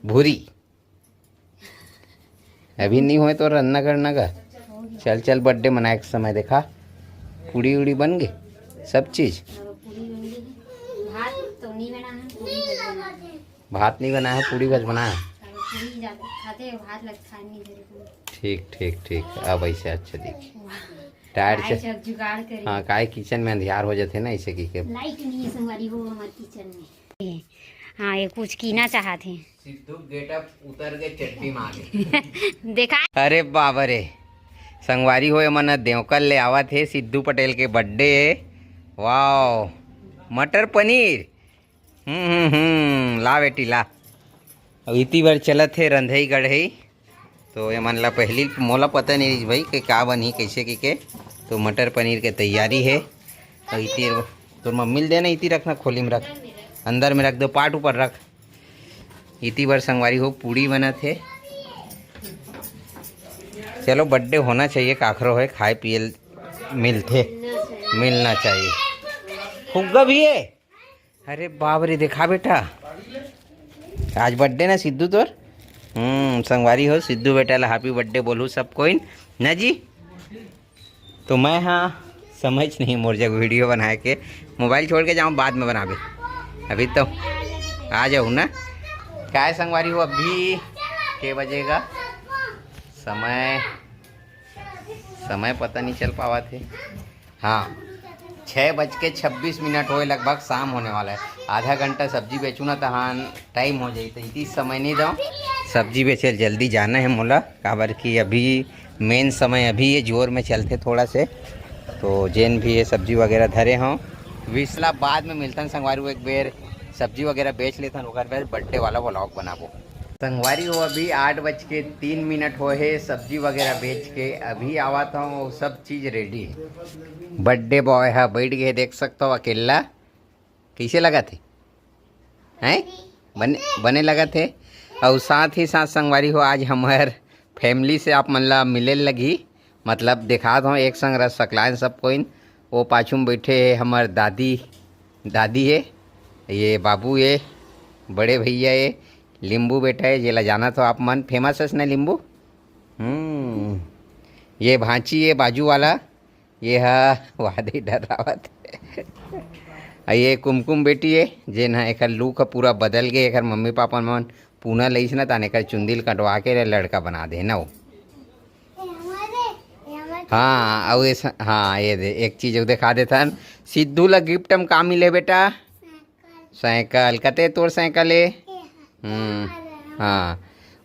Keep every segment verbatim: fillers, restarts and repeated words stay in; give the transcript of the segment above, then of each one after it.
भूरी। अभी नहीं होय तो रन्ना करना का। चल चल, बर्थडे मनाए के समय देखा, पूड़ी उड़ी बन गए, सब चीज। अब पूड़ी बन गई है। भात तो नहीं बना है, पूड़ी बस बना है। भात नहीं बना है, पूड़ी बस बना है। अब पूड़ी ज्यादा खाते हैं, भात लगता है नहीं जरूर। ठीक ठीक ठीक, अब ऐसे अच्छा दिखे। टायर से। सब जुगाड़ करें। हाँ, काय किचन में अंधियार हो जाते ना, ऐसे की के। लाइट नहीं है संगवारी हो हमारे किचन में। हाँ, ये कुछ कीना चाहत हे। सिद्धू गेटअप उतर के चट्टी मार। देखा। अरे बाबा रे, संगवारी हो, ये मन देवकल ले आवत हे, सिद्धू पटेल के बर्थडे हे। वाओ, मटर पनीर। हम्म हम्म हम्म, ला बेटी ला। अब इति बर चलत हे रंधई गढ़ई। तो ये मन ला पहली मोला पता नहीं रहिस भाई कि का बनही, कैसे की के। तो मटर पनीर के तैयारी है। तो इति तोर मम्मी ल देना, इति रखना, खोली में रख, अंदर में रख दो, पाट ऊपर रख। इति बर संगवारी हो पूड़ी बनत हे। चलो, बर्थडे होना चाहिए, काखरो है, खाए पिए ल मिलथे, मिलना चाहिए। फुग्गा भी है। अरे बाप रे, देखा बेटा, आज बर्थडे ना सिद्धू तोर। हम्म, संगवारी हो, सिद्धू बेटा ला हैप्पी बर्थडे बोलू सब कोई ना जी। तो मैं हाँ समझ नहीं मोर जग वीडियो बनाए के, मोबाइल छोड़ के जाऊँ बाद में बनाबे, अभी तो आ जाऊँ ना। काय संगवारी हो, अभी के बजेगा समय, समय पता नहीं चल पावत हे। हाँ, छः बज के छब्बीस मिनट होए, लगभग शाम होने वाला है। आधा घंटा सब्जी बेचू ना, तहान टाइम हो जाई, तो इति समय नहीं दो। सब्जी बेचे जल्दी जाना है मोला, काबर कि अभी मेन समय अभी ये जोर में चलथे थोड़ा से। तो जेन भी ये सब्जी वगैरह धरे हों, विसला बाद में मिलथन संगवारी, एक बेर सब्जी वगैरह बेच लेथन, ओकर बाद बर्थडे वाला व्लॉग बनाबो। संगवारी हो, अभी आठ बज के तीन मिनट होए हे, सब्जी वगैरह बेच के अभी आवत हूँ, सब चीज रेडी है। बर्थडे बॉय ह बैठ गए, देख सकते हो अकेला। कैसे लगत हे? हैं? बने, बने लगत हे। और साथ ही साथ संगवारी हो, आज हमार फैमिली से आप मन ला मिले लगी, मतलब दिखात हूँ एक संग रस सकलाइन सब कोई। वो पाछू में बैठे है हमार दादी, दादी है, ये बाबू है, बड़े भैया है, लिंबू बेटा है, जेला जानत हो आप मन, फेमस है ना लिंबू। हम्म, ये भांची है बाजू वाला, ये हा वादी डरावत है। आ ये कुमकुम बेटी है, जेन हा एकर लुक ह पूरा बदल गए। एकर मम्मी पापा मन पूना लइस ना, ताने एकर चुंदी ल कटवा के ले लड़का बना दे ना वो। हाँ, अउ ये स-, हाँ, ये दे, एक चीज अउ दिखा देथन। सिद्धू ला गिफ्ट में का मिले बेटा? साइकिल। कते तोर साइकिल ए? हम्म, हाँ,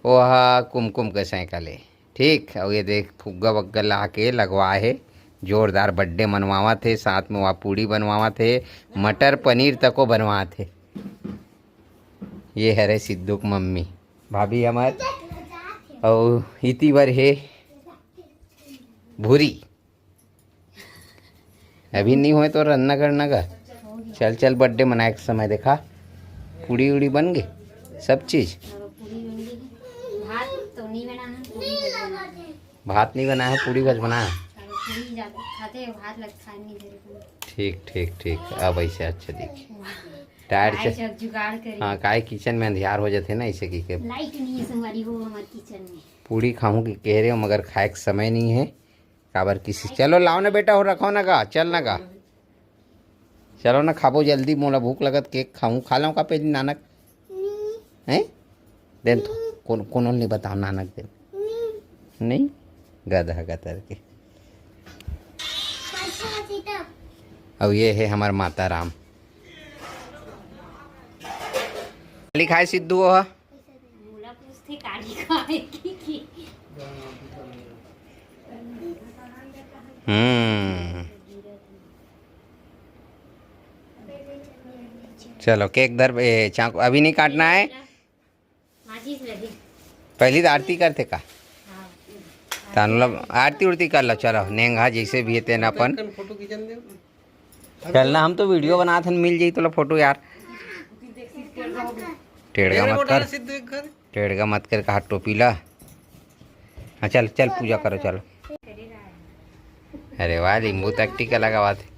वो हा कुमकुम के साइकिल ए। ठीक, अउ ये देख, फुग्गा वग्गा ला के लगवाए हे, जोरदार बर्थडे मनवावत हे, साथ में वहाँ पूड़ी बनवावत हे, मटर पनीर तको बनवावत हे। ये हरे सिद्धू के मम्मी, भाभी हमार, अउ इति बर हे भूरी। अभी नहीं होए तो रन्ना करना का। चल चल, बर्थडे मनाए के समय देखा, पूड़ी उड़ी बन गए, सब चीज। पूड़ी बन गई। भात तो नहीं बना है, पूड़ी बस बना है। भात नहीं बना है, पूड़ी बस बना है। अब पूड़ी ज्यादा खाते हैं, भात लगता है नहीं जरूर। ठीक ठीक ठीक, अब ऐसे अच्छा दिखे। टायर से। सब जुगाड़ करें। हाँ, काय किचन में अंधियार हो जाते ना, ऐसे की के। लाइट नहीं है संगवारी हो हमारे किचन में। पूड़ी खाऊं की कह रहे हो, मगर खाए के समय नहीं है। काबर किसी, चलो लाओ ना बेटा, हो रखो ना का, चल ना का, चलो ना खाबो जल्दी, मोला भूख लगत, केक खाऊं, खा लो का पेली नानक। हैं? देन तो, कौन, कौन नहीं बताओ नानक देन। नहीं? गधा गतर के। अब ये है हमार माता राम। लिखाए सिद्धू हो। मोला पूछथे काली खाए की, की। हम्म। चलो, केक धर, ए, चाकू अभी नहीं काटना है। माचिस लगे। पहली तो आरती करते का? हाँ। तानुला आरती उरती कर लो, चलो, नेंगा जैसे भी है तेना अपन। फोटो खींचन दे। चलना, हम तो वीडियो बनात हन, मिल जाई तोला फोटो यार। टेढ़गा मत कर, सिद्धू एक घर। टेढ़गा मत कर, कहा टोपी ला। हाँ, चल चल, पूजा करो, चलो। अरे वाह, लिंबू तक टीका लगावत हे।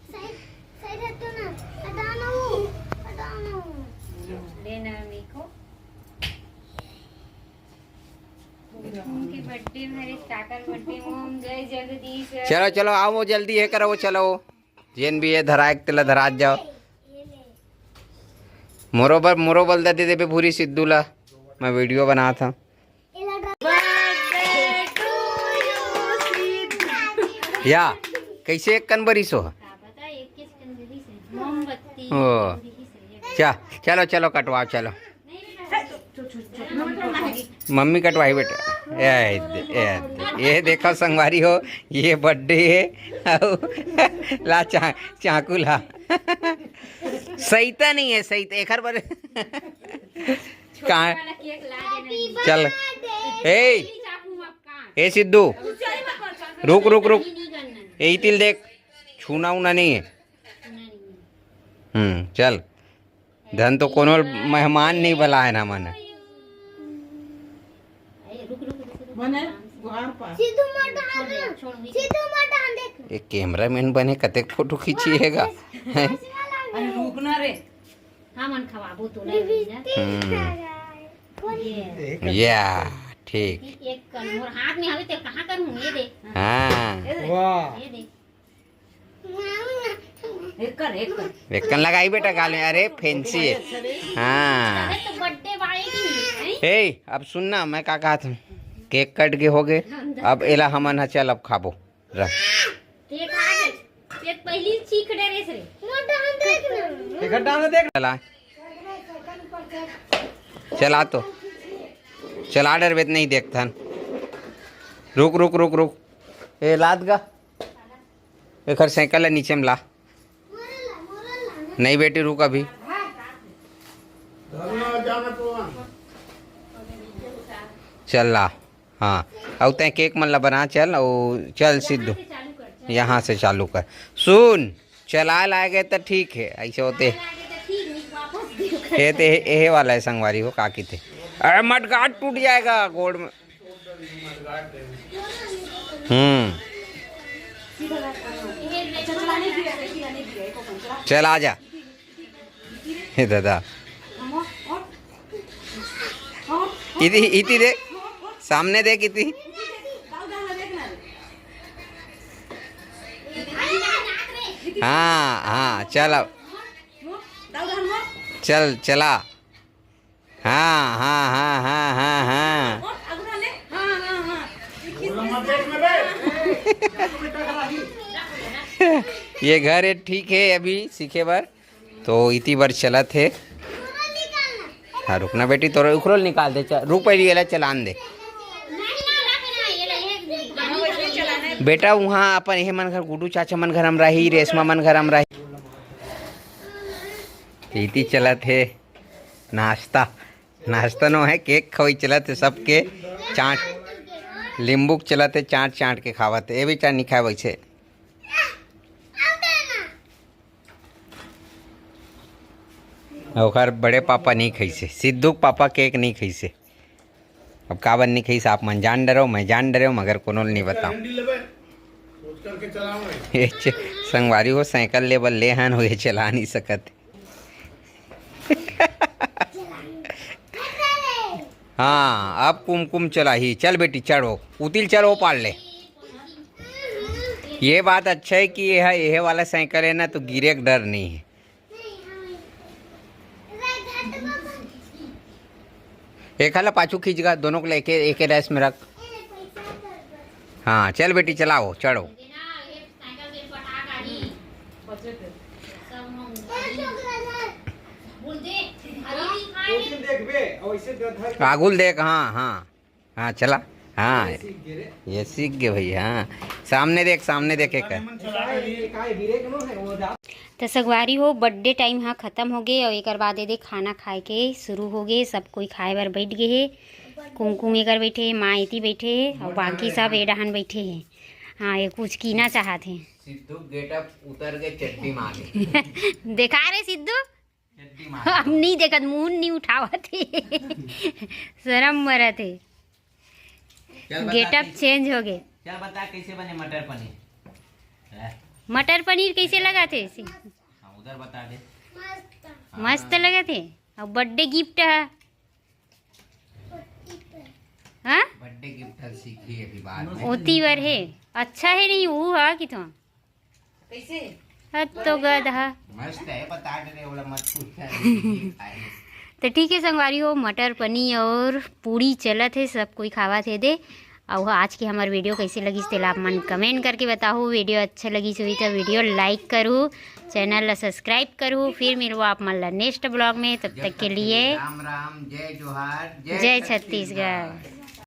लेना मेरे को। बर्थडे में हरीश काकर बर्थडे में हम जय जगदीश। चलो चलो, आओ, वो जल्दी है करो, वो चलो, जेन भी है धराए के तेला धरात जाओ। मोरो बर, मोरो बल दे देबे भूरी सिद्धू ला, मैं वीडियो बनात हंव। या, कैसे एक कन बरिस हो? मोमबत्ती। ओ। चा-, चलो चलो, कटवाओ, चलो। मम्मी कटवाही बेटा। ए दे, ए दे, ये देखो संगवारी हो, ये बर्थडे है। अउ ला चा-, चाकू ला। सहिता नहीं है, सहिता एकर बर। कहाँ? चल। ए, ए सिद्धू, रुक रुक रुक। ए इतिल देख, छूना उना नहीं है। हम्म, चल। धन तो कोनो मेहमान नहीं बलाए ना मन। मने गुहार पास। सीधू मत डाल दे। सीधू मत डाल दे। एक कैमरामैन बने कतेक फोटो खींची है गा। अरे रुक ना रे। हमन खवाबो तो नहीं भैया। हम्म। ये या, ठीक। एक कर मोर हाथ में हवे ते कहाँ करूँ? ये दे। हाँ। वाह। ये दे। एक कर, एक कर। एक कन लगाई बेटा गाल में, अरे फैंसी है। हाँ। अरे तो बर्थडे बॉय की नहीं है। ए, अब सुन ना, मैं का कहत हूँ, केक कट के हो गए, अब एला हमन ह चल अब खाबो। रख। केक आ गए। केक पहली चीख डरे से रे। मोटा हम देख ना। एक घंटा में देख। चला। चला तो। चला डरबे त नहीं देखथन। रुक, रुक, रुक, रुक। ए, लाद गा। एकर साइकिल ला नीचे में ला। नहीं बेटी, रुक अभी। चल ला। हाँ, अउ तैं केक मन ला बना, चल, अउ चल सिद्धू, यहाँ से चालू कर। सुन, चलाए लागे त ठीक है, ऐसे होते। ये ते, यही वाला है संगवारी हो, का किथे। अरे मटगाट टूट जाएगा गोड़ में। हम्म। चल आ जा। हे दादा। इति, इति देख। सामने देख इति। हाँ, हाँ, चल अब। चल, चला। हाँ, हाँ, हाँ, हाँ, हाँ, हाँ। ये घर है, ठीक है, अभी सीखे बर। तो इति बर चलत हे। हाँ, रुकना बेटी, तोरा उखरो ल निकाल दे, च-, रुक पहली, एला चलान दे। बेटा, वहाँ अपन एहे मन घर, गुड्डू चाचा मन घर हम रही, रेशमा मन घर हम रही। इति चलत हे नाश्ता। नाश्ता नो है, केक खवई चलत हे सबके। चाट, लींबू के चलत हे, चाट चाट के खावत हे। ए भी चाट नहीं खाए वैसे। ओकर बड़े पापा नहीं खइसे, सिद्धू के पापा केक नहीं खइसे। अब काबर नहीं खइस, आप मन जान डरो, मैं जान डरो, मगर कोनो ल नहीं बताऊं। ये च-, संगवारी हो, साइकिल ले बर ले हन, हो ये चला नहीं सकत। हाँ, अब कुमकुम चलाही। चल बेटी, चढ़ो, उतिल चढ़ो, पाड़ ले। ये बात अच्छा है कि ये है, ये वाला साइकिल है ना, तो गिरे के डर नहीं है। एक हाला पाछू खींच गा, दोनों को लेके एक ही रेस में रख। हाँ, चल बेटी, चलाओ, चढ़ो। आगुल देख, हाँ, हाँ। हाँ, चला। हाँ, ये सीख गए भैया। हाँ, सामने देख, सामने देख, एक है। तो संगवारी हो, बर्थडे टाइम हा खत्म हो गए और एकर बाद ये दे खाना खाए के शुरू हो गए। सब कोई खाए बर बैठ गए हे। कुमकुम एकर बैठे हे, माँ एती बैठे हे और बाकी सब ए डहान बैठे हे। हाँ, ये कुछ कीना चाहत हे। सिद्धू गेटअप उतर के चड्डी मारे। देखा रे सिद्धू, चड्डी मारे। अब नहीं देखत, मुंह नहीं उठावत हे। शर्म मरत हे। चल बता गेटअप कैसे, चेंज हो गए। चल बता कैसे बने मटर पनीर? हैं? मटर पनीर कैसे लगा थे इसे? हाँ, उधर बता दे। मस्त हाँ। लगा थे। अब बर्थडे गिफ्ट है। हाँ? बर्थडे गिफ्ट चल सीखी अभी बाद में। ओती बर हे। अच्छा हे नहीं, वो हा कि तो। कैसे? हद तो गधा। मस्त है, बता दे रहे, ओला मत पूछ। तो ठीक है संगवारी हो, मटर पनीर और पूड़ी चलत है, सब कोई खावत है दे। और आज की हमार वीडियो कैसे लगी, तेला आप मन कमेंट करके बताओ। वीडियो अच्छा लगी हुई तो वीडियो लाइक करू, चैनल ला सब्सक्राइब करू। फिर मिलबो आप मन ला नेक्स्ट ब्लॉग में, तब तक के लिए राम राम, जय जोहार, जय छत्तीसगढ़।